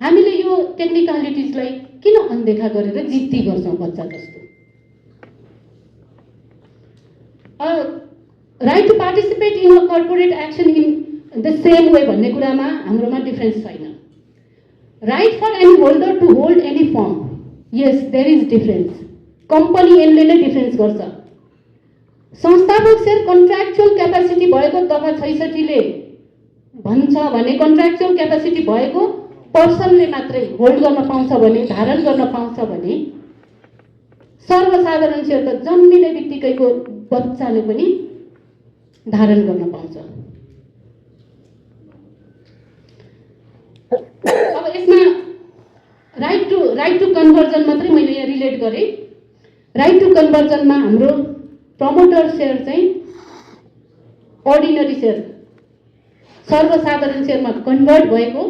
हामीले यो टेक्निकलिटिजलाई किन अनदेखा गरेर जिद्दी गर्छौँ बच्चा जस्तो। Right to participate in a corporate action in the same way भन्ने कुरामा हाम्रोमा डिफ्रेन्स छैन। Right for any holder to hold any firm, yes there is difference. Company एनले नै डिफ्रेन्स गर्छ। संस्थापक शेयर कन्ट्र्याक्चुअल क्यापासिटी भएको दफा 66 ले भन्छ भने कन्ट्र्याक्चुअल क्यापासिटी भएको पर्सनले मात्रै होल्ड गर्न पाउँछ भने, धारण गर्न पाउँछ भने, सर्वसाधारण शेयर त जन्मिने बित्तिकैको बच्चाले पनि धारण गर्न पाउँछ। अब यसमा राइट टु कन्भर्जन मात्रै मैले यहाँ रिलेट गरेँ। राइट टु कन्भर्जनमा हाम्रो प्रमोटर शेयर चाहिँ अर्डिनरी शेयर सर्वसाधारण शेयरमा कन्भर्ट भएको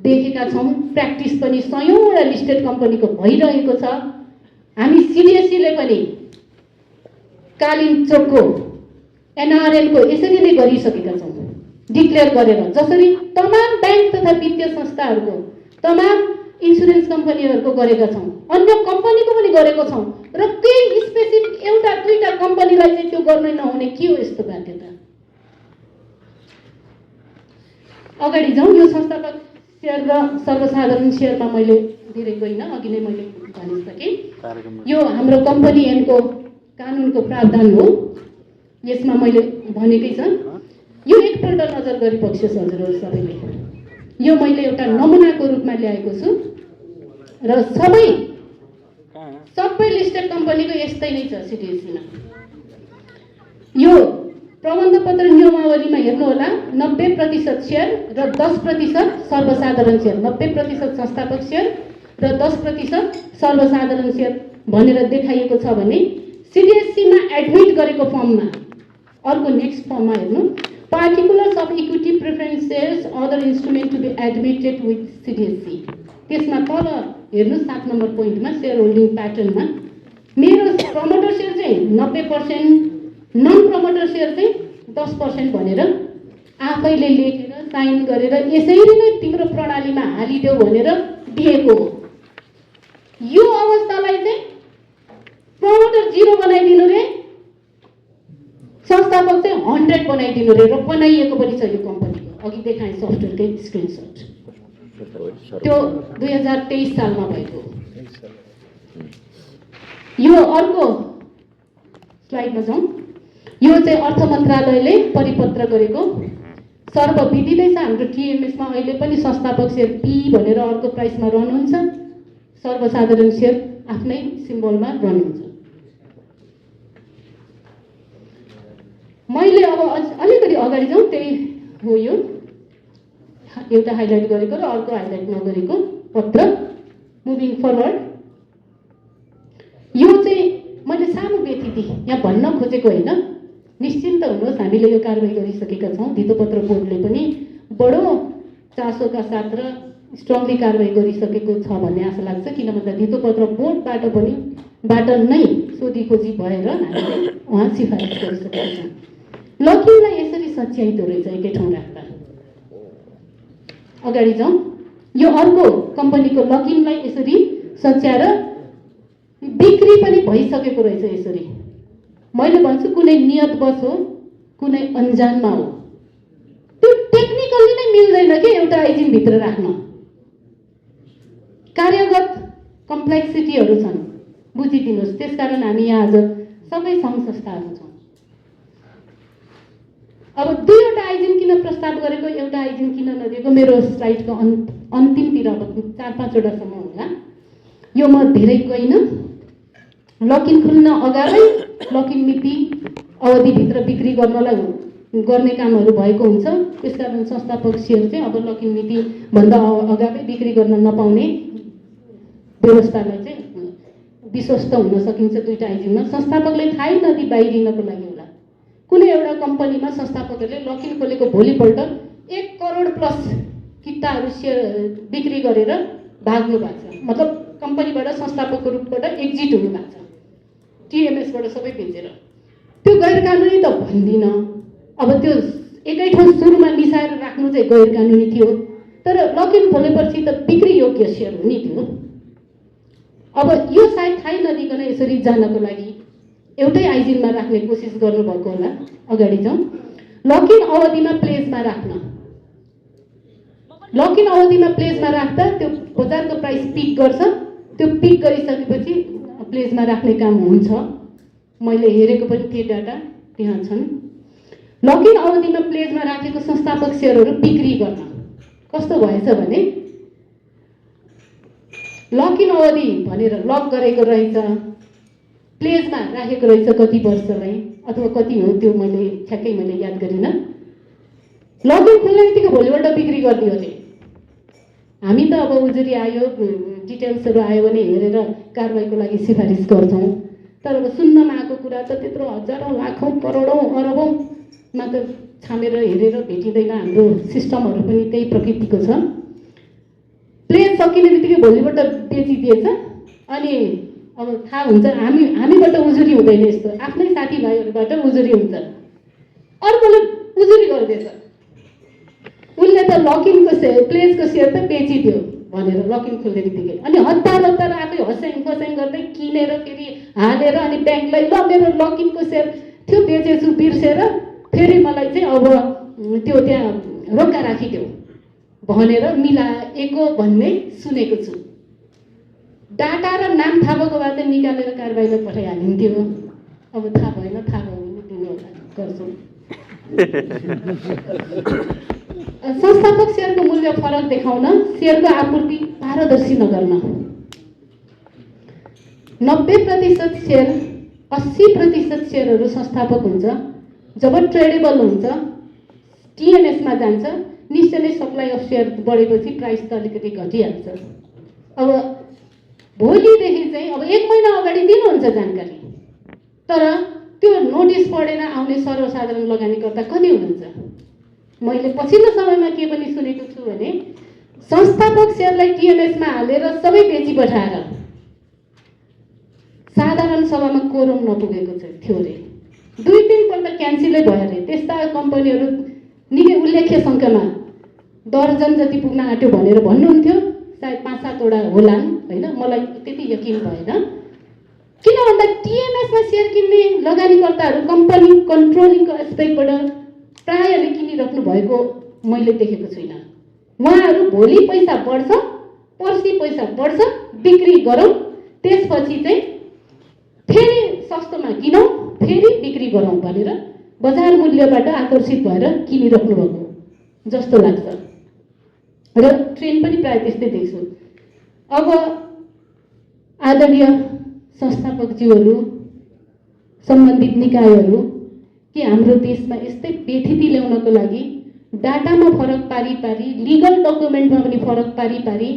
देखेका छौँ। प्र्याक्टिस पनि सयौँवटा लिस्टेड कम्पनीको भइरहेको छ। हामी सिडिएससीले पनि कालिन चोकको एनआरएलको यसरी नै गरिसकेका छौँ, डिक्लेयर गरेर। जसरी तमाम ब्याङ्क तथा वित्तीय संस्थाहरूको, तमाम इन्सुरेन्स कम्पनीहरूको गरेका छौँ, अन्य कम्पनीको पनि गरेको छौँ। र केही स्पेसिफिक एउटा दुईटा कम्पनीलाई चाहिँ त्यो गर्नै नहुने के हो यस्तो बाध्यता? अगाडि जाउँ। यो संस्थापक सेयर र सर्वसाधारण सेयरमा मैले धेरै गइनँ, अघि नै मैले भनिसकेँ। यो हाम्रो कम्पनी ऐनको कानुनको प्रावधान हो, यसमा मैले भनेकै छ। यो एकपल्ट नजर गरिबक्सोस् हजुरहरू सबैले। यो मैले एउटा नमुनाको रूपमा ल्याएको छु र सबै लिस्टेड कम्पनीको यस्तै नै छ सिडिएससीमा। यो प्रबन्ध पत्र नियमावलीमा हेर्नुहोला, 90% सेयर र 10% सर्वसाधारण सेयर, 90% संस्थापक सेयर र 10% सर्वसाधारण सेयर भनेर देखाइएको छ भने सिडिएससीमा एडमिट गरेको फर्ममा, अर्को नेक्स्ट फर्ममा हेर्नु, particulars of equity preference shares other instrument to be admitted with CDSC, त्यसमा तल हेर्नु 7 नम्बर पोइन्टमा सेयर होल्डिङ प्याटर्नमा मेरो प्रमोटर सेयर चाहिँ 90%, नन प्रमोटर सेयर चाहिँ 10% भनेर आफैले लेखेर साइन गरेर यसरी नै तिम्रो प्रणालीमा हालिदेऊ भनेर दिएको हो। यो अवस्थालाई चाहिँ प्रमोटर 0 बनाइदिनु रे, संस्थापक चाहिँ 100 बनाइदिनु रे, र बनाइएको पनि छ यो कम्पनीको। अघि देखाएँ सफ्टवेयरकै स्क्रिनसट, त्यो 2023 सालमा भएको। यो अर्को स्लाइडमा जाउँ। यो चाहिँ अर्थ मन्त्रालयले परिपत्र गरेको सर्वविधि नै छ। हाम्रो टिएमएसमा अहिले पनि संस्थापक सेयर पी भनेर अर्को प्राइसमा रन हुन्छ, सर्वसाधारण सेयर आफ्नै सिम्बलमा रन हुन्छ। मैले अब अलिकति अगाडि जाउँ, त्यही हो यो एउटा हाइलाइट गरेको र अर्को हाइलाइट नगरेको पत्र। मुभिङ फरवर्ड, यो चाहिँ मैले सानो व्यतिथि यहाँ भन्न खोजेको होइन, निश्चिन्त हुनुहोस्, हामीले यो कारबाही गरिसकेका छौँ। धितोपत्र बोर्डले पनि बडो चासोका साथ र स्ट्रङली कारबाही गरिसकेको छ भन्ने आशा लाग्छ। किन भन्दा धितोपत्र बोर्डबाट नै सोधी खोजी भएर हामीले उहाँ सिफारिस गरिसकेका छौँ। लकिनलाई यसरी सच्याइदो रहेछ एकै ठाउँ राख्दा। अगाडि जाउँ। यो अर्को कम्पनीको लकिनलाई यसरी सच्याएर बिक्री पनि भइसकेको रहेछ यसरी। मैले भन्छु कुनै नियतवश हो, कुनै अन्जानमा हो। त्यो टेक्निकली नै मिल्दैन कि एउटा आइजिनभित्र राख्न, कार्यगत कम्प्लेक्सिटीहरू छन्, बुझिदिनुहोस्। त्यसकारण हामी यहाँ आज सबै सङ्घ संस्थाहरू छौँ। अब 2वटा आइजिन किन प्रस्ताव गरेको, एउटा आइजिन किन नदिएको, मेरो स्लाइडको अन्तिमतिर अब 4-5वटासम्म होला। यो म धेरै गइनँ। लकिन खुल्न अगाडि लकिन मिति अवधिभित्र बिक्री गर्ने कामहरू भएको हुन्छ। त्यसकारण संस्थापक सेयर चाहिँ अब लकिन मिति भन्दा अगाडि बिक्री गर्न नपाउने व्यवस्थालाई चाहिँ विश्वस्त हुन सकिन्छ 2टा आइजिनमा। संस्थापकले थाहै नदिई बाहिरिनको लागि होला। कुनै एउटा कम्पनीमा संस्थापकहरूले लकिन खोलेको भोलिपल्ट 1 करोड प्लस किताहरू सेयर बिक्री गरेर भाग्नु भएको छ, मतलब कम्पनीबाट संस्थापकको रूपबाट एक्जिट हुनु भएको छ, टिएमएसबाट सबै बेचेर। त्यो गैर कानुनी त भन्दिनँ, अब त्यो एकै ठाउँ सुरुमा मिसाएर राख्नु चाहिँ गैर कानुनी थियो, तर लकिन खोलेपछि त बिक्री योग्य सेयर हो नि त्यो। अब यो सायद थाहै नदिकन यसरी जानको लागि एउटै आइजिनमा राख्ने कोसिस गर्नुभएको होला। अगाडि जाउँ। लकिन अवधिमा प्लेजमा राख्न, लकिन अवधिमा प्लेजमा राख्दा त्यो बजारको प्राइस पिक गर्छ, त्यो पिक गरिसकेपछि प्लेजमा राख्ने काम हुन्छ। मैले हेरेको पनि थिएँ, डाटा त्यहाँ छन्। लकिन अवधिमा प्लेजमा राखेको संस्थापक सेयरहरू बिक्री गर्न कस्तो भएछ भने लकिन अवधि भनेर लक गरेको रहेछ, प्लेजमा राखेको रहेछ कति वर्षलाई अथवा कति हो त्यो मैले ठ्याक्कै याद गरिनँ। लकिन खुल्ने बित्तिकै भोलिपल्ट बिक्री गर्ने हो अरे। हामी त अब उजुरी आयो, डिटेल्सहरू आयो भने हेरेर कारबाहीको लागि सिफारिस गर्छौँ, तर अब सुन्नमा आएको कुरा त त्यत्रो हजारौँ लाखौँ करोडौँ अरबौँमा त छामेर हेरेर भेटिँदैन। हाम्रो सिस्टमहरू पनि त्यही प्रकृतिको छ। प्लेज सकिने बित्तिकै भोलिपल्ट बेचिदिएछ, अनि अब थाहा हुन्छ हामीबाट उजुरी हुँदैन, यस्तो आफ्नै साथीभाइहरूबाट उजुरी हुन्छ, अर्कोले उजुरी गर्दैछ। उसले त लकिनको सेयर प्लेजको सेयर त बेचिदियो भनेर लकिन खोल्ने बित्तिकै, अनि हतार आफै हस्याङ फस्याङ गर्दै किनेर फेरि हालेर अनि ब्याङ्कलाई ल मेरो लकिनको सेयर थियो बेचेछु बिर्सेर फेरि मलाई चाहिँ अब त्यो त्यहाँ रोक्का राखिदेऊ भनेर मिलाएको भन्ने सुनेको छु। डाटा र नाम थाहा भएको भए त निकालेर कारबाहीमा पठाइहालिन्थ्यो। अब थाहा भएन, थाहा भयो भने दिनु होला, गर्छु। संस्थापक सेयरको मूल्य फरक देखाउन सेयरको आपूर्ति पारदर्शी नगर्न 90% सेयर 80% सेयरहरू संस्थापक हुन्छ। जब ट्रेडेबल हुन्छ टिएमएसमा जान्छ निश्चय नै सप्लाई अफ सेयर बढेपछि प्राइस त अलिकति घटिहाल्छ। अब भोलिदेखि चाहिँ अब 1 महिना अगाडि दिनुहुन्छ जानकारी, तर त्यो नोटिस पढेर आउने सर्वसाधारण लगानीकर्ता कति हुनुहुन्छ? मैले पछिल्लो समयमा के पनि सुनेको छु भने संस्थापक सेयरलाई टिएमएसमा हालेर सबै बेची पठाएर साधारण सभामा कोरम नपुगेको थियो अरे, 2-3 पल्ट क्यान्सिलै भयो अरे। त्यस्ता कम्पनीहरू निकै उल्लेख्य सङ्ख्यामा दर्जन जति पुग्न आँट्यो भनेर भन्नुहुन्थ्यो। सायद 5-7 वटा होलान् होइन, मलाई त्यति यकिन भएन। किन भन्दा टिएमएसमा सेयर किन्ने लगानीकर्ताहरू कम्पनी कन्ट्रोलिङको एस्पेक्टबाट प्रायःले किनिराख्नु भएको मैले देखेको छुइनँ। उहाँहरू भोलि पैसा बढ्छ, पर्सि पैसा बढ्छ, बिक्री गरौँ, त्यसपछि चाहिँ फेरि सस्तोमा किनौँ, फेरि बिक्री गरौँ भनेर बजार मूल्यबाट आकर्षित भएर किनिराख्नु भएको जस्तो लाग्छ र ट्रेन्ड पनि प्रायः त्यस्तै देख्छु। अब आदरणीय संस्थापकज्यूहरू, सम्बन्धित निकायहरू कि हाम्रो देशमा यस्तै बेथिति ल्याउनको लागि डाटामा फरक पारी लिगल डकुमेन्टमा पनि फरक पारी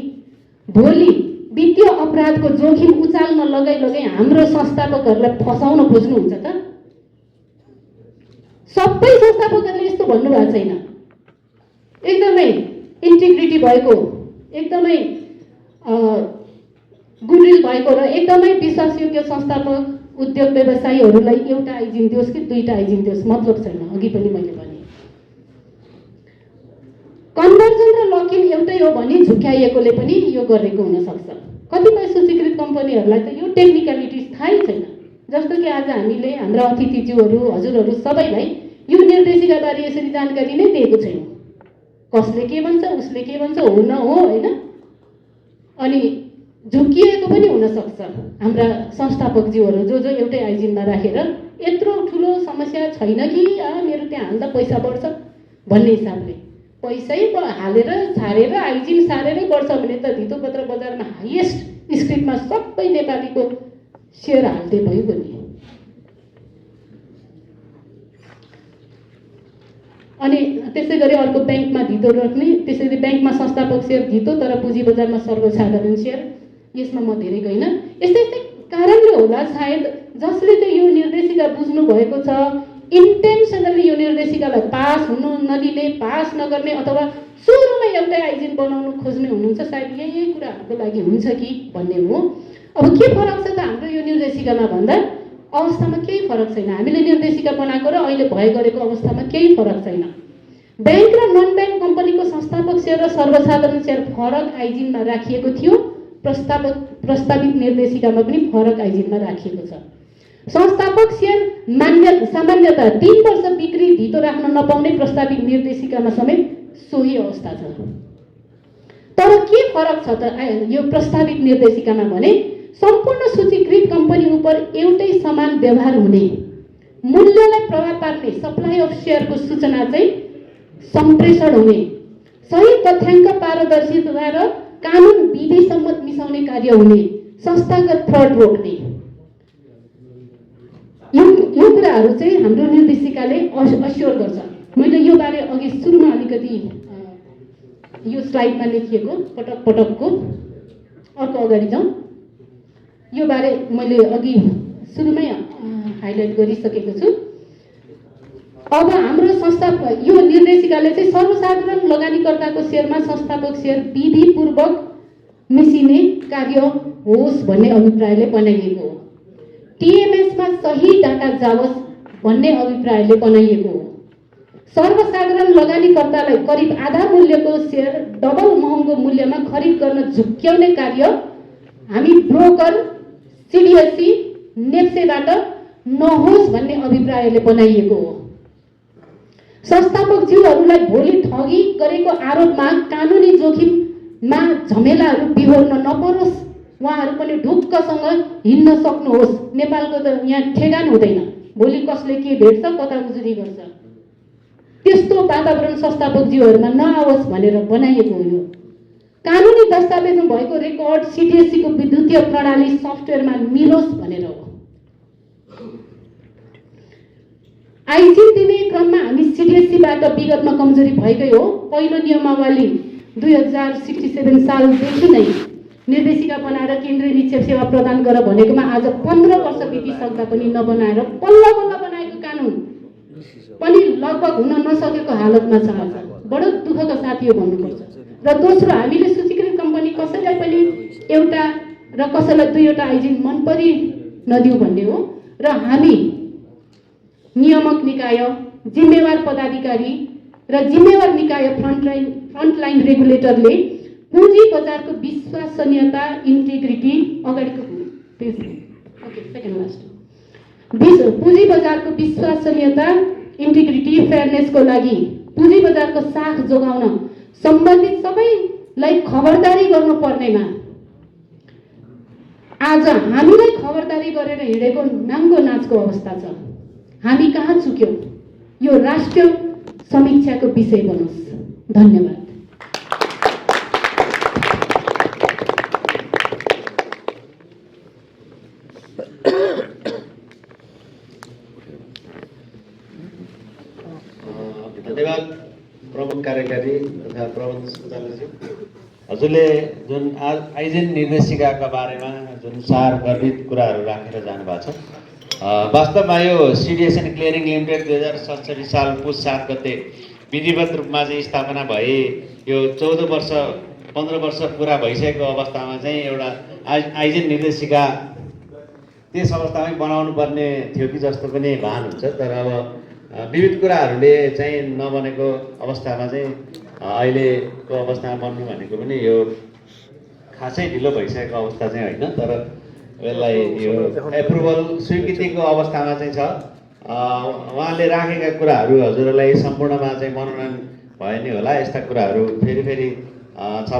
भोलि वित्तीय अपराधको जोखिम उचाल्न लगाई हाम्रो संस्थापकहरूलाई फसाउन खोज्नुहुन्छ त? सबै संस्थापकहरूले यस्तो भन्नुभएको छैन। एकदमै इन्टिग्रिटी भएको, एकदमै गुडविल भएको र एकदमै विश्वासयोग्य संस्थापक उद्योग व्यवसायीहरूलाई एउटा आइजिन दियोस् कि 2टा आइजिन दियोस् मतलब छैन। अघि पनि मैले भने कन्भर्जन र लकिन एउटै हो भने झुक्याइएकोले पनि यो गरेको हुनसक्छ। कतिपय सूचीकृत कम्पनीहरूलाई त यो टेक्निकलिटिज थाहै छैन। जस्तो कि आज हामीले हाम्रा अतिथिज्यूहरू हजुरहरू सबैलाई यो निर्देशिकाबारे यसरी जानकारी नै दिएको छैनौँ। कसले के भन्छ, उसले के भन्छ, हो न हो होइन, अनि झुक्किएको पनि हुनसक्छ। हाम्रा संस्थापकज्यूहरू जो एउटै आइजिनमा राखेर यत्रो ठुलो समस्या छैन कि मेरो त्यहाँ हाल्दा पैसा बढ्छ भन्ने हिसाबले पैसै हालेर छाडेर आइजिन सारेरै बढ्छ भने त धितोपत्र बजारमा हाइएस्ट स्क्रिप्टमा सबै नेपालीको सेयर हाल्दै भयो नि। अनि त्यसै गरी अर्को ब्याङ्कमा धितो राख्ने, त्यसरी ब्याङ्कमा संस्थापक सेयर धितो तर पुँजी बजारमा सर्वसाधारण सेयर, यसमा म धेरै गइन। यस्तै कारणले होला सायद जसले चाहिँ यो निर्देशिका बुझ्नु भएको छ, इन्टेन्सनली यो निर्देशिकालाई पास हुनु नदिने, पास नगर्ने अथवा सुरुमै एउटै आइजिन बनाउनु खोज्ने हुनुहुन्छ, सायद यही कुराहरूको लागि हुन्छ कि भन्ने हो। अब के फरक छ त हाम्रो यो निर्देशिकामा भन्दा अवस्थामा केही फरक छैन। हामीले निर्देशिका बनाएको र अहिले भए गरेको अवस्थामा केही फरक छैन। ब्याङ्क र नन ब्याङ्क कम्पनीको संस्थापक सेयर र सर्वसाधारण सेयर फरक आइजिनमा राखिएको थियो। प्रस्तावित निर्देशिकामा पनि फरक आइजिनमा राखिएको छ। संस्थापक सेयर सामान्यतः 3 वर्ष बिक्री धितो राख्न नपाउने प्रस्तावित निर्देशिकामा समेत सोही अवस्था छ। तर के फरक छ त यो प्रस्तावित निर्देशिकामा भने सम्पूर्ण सूचीकृत कम्पनी उप एउटै समान व्यवहार हुने, मूल्यलाई प्रभाव पार्ने सप्लाई अफ सेयरको सूचना चाहिँ सम्प्रेषण हुने, सही तथ्याङ्क पारदर्शिता र कानुन विधि सम्मत मिसाउने कार्य हुने, संस्थागत फ्रड रोक्ने, यो कुराहरू चाहिँ हाम्रो निर्देशिकाले अस्योर गर्छ। मैले यो बारे अघि सुरुमा अलिकति यो स्लाइडमा लेखिएको पटकको अर्को अगाडि जाउँ। यो बारे मैले अघि सुरुमै हाइलाइट गरिसकेको छु। अब हाम्रो यो निर्देशिकाले चाहिँ सर्वसाधारण लगानीकर्ताको सेयरमा संस्थापक सेयर विधिपूर्वक मिसिने कार्य होस् भन्ने अभिप्रायले बनाइएको हो। टिएमएसमा सही डाटा जाओस् भन्ने अभिप्रायले बनाइएको हो। सर्वसाधारण लगानीकर्तालाई करिब आधा मूल्यको सेयर डबल महँगो मूल्यमा खरिद गर्न झुक्क्याउने कार्य हामी ब्रोकर, सिडिएससी, नेप्सेबाट नहोस् भन्ने अभिप्रायले बनाइएको हो। संस्थापकज्यूहरूलाई भोलि ठगी गरेको आरोपमा कानुनी जोखिममा झमेलाहरू बिहोर्न नपरोस्, उहाँहरू पनि ढुक्कसँग हिँड्न सक्नुहोस्। नेपालको त यहाँ ठेगान हुँदैन, भोलि कसले के भेट्छ कता उजुरी गर्छ, त्यस्तो वातावरण संस्थापकज्यूहरूमा नआओस् भनेर बनाइएको हो। यो कानुनी दस्तावेजमा भएको रेकर्ड सिडिएससीको विद्युतीय प्रणाली सफ्टवेयरमा मिलोस् भनेर हो। आइजिन दिने क्रममा हामी सिडिएससीबाट विगतमा कमजोरी भएकै हो। पहिलो नियमावली 2067 सालदेखि नै निर्देशिका बनाएर केन्द्रीय निक्षेप सेवा प्रदान गर भनेकोमा आज 15 वर्ष बितिसक्दा पनि नबनाएर बल्ल बल्ल बनाएको कानुन पनि लगभग हुन नसकेको हालतमा छ। आज बडो दुःखका साथ यो भन्नुपर्छ। र दोस्रो, हामीले सूचीकृत कम्पनी कसैलाई पनि एउटा र कसैलाई दुईवटा आइजिन मन परि नदिउँ भन्ने हो। र हामी नियामक निकाय, जिम्मेवार पदाधिकारी र जिम्मेवार निकाय फ्रन्टलाइन रेगुलेटरले पुँजी बजारको विश्वसनीयता, इन्टिग्रिटी, अगाडिको पेज, ओके सेकेन्ड लास्ट, पुँजी बजारको विश्वसनीयता, इन्टिग्रिटी, फेयरनेसको लागि पुँजी बजारको साख जोगाउन सम्बन्धित सबैलाई खबरदारी गर्नुपर्नेमा आज हामीलाई खबरदारी गरेर हिँडेको नाङ्गो नाचको अवस्था छ। हामी कहाँ चुक्यौँ? यो राष्ट्रिय समीक्षाको विषय बनोस्। धन्यवाद। धन्यवाद प्रमुख कार्यकारी तथा प्रबन्ध सञ्चालकज्यू। हजुरले जुन आइजिन निर्देशिकाका बारेमा जुन सार गर्भित कुराहरू राखेर जानुभएको छ, वास्तवमा यो सिडिएसएन क्लियरिङ लिमिटेड 2067 साल पुस 7 गते विधिवत रूपमा चाहिँ स्थापना भए यो 14 वर्ष 15 वर्ष पुरा भइसकेको अवस्थामा चाहिँ एउटा आइजिन निर्देशिका त्यस अवस्थामै बनाउनु पर्ने थियो कि जस्तो पनि भान हुन्छ। तर अब विविध कुराहरूले चाहिँ नबनेको अवस्थामा चाहिँ अहिलेको अवस्थामा बन्नु भनेको पनि यो खासै ढिलो भइसकेको अवस्था चाहिँ होइन। तर यसलाई यो एप्रुभल स्वीकृतिको अवस्थामा चाहिँ छ। उहाँले राखेका कुराहरू हजुरहरूलाई सम्पूर्णमा चाहिँ मनोनयन भयो नि होला। यस्ता कुराहरू फेरि छ।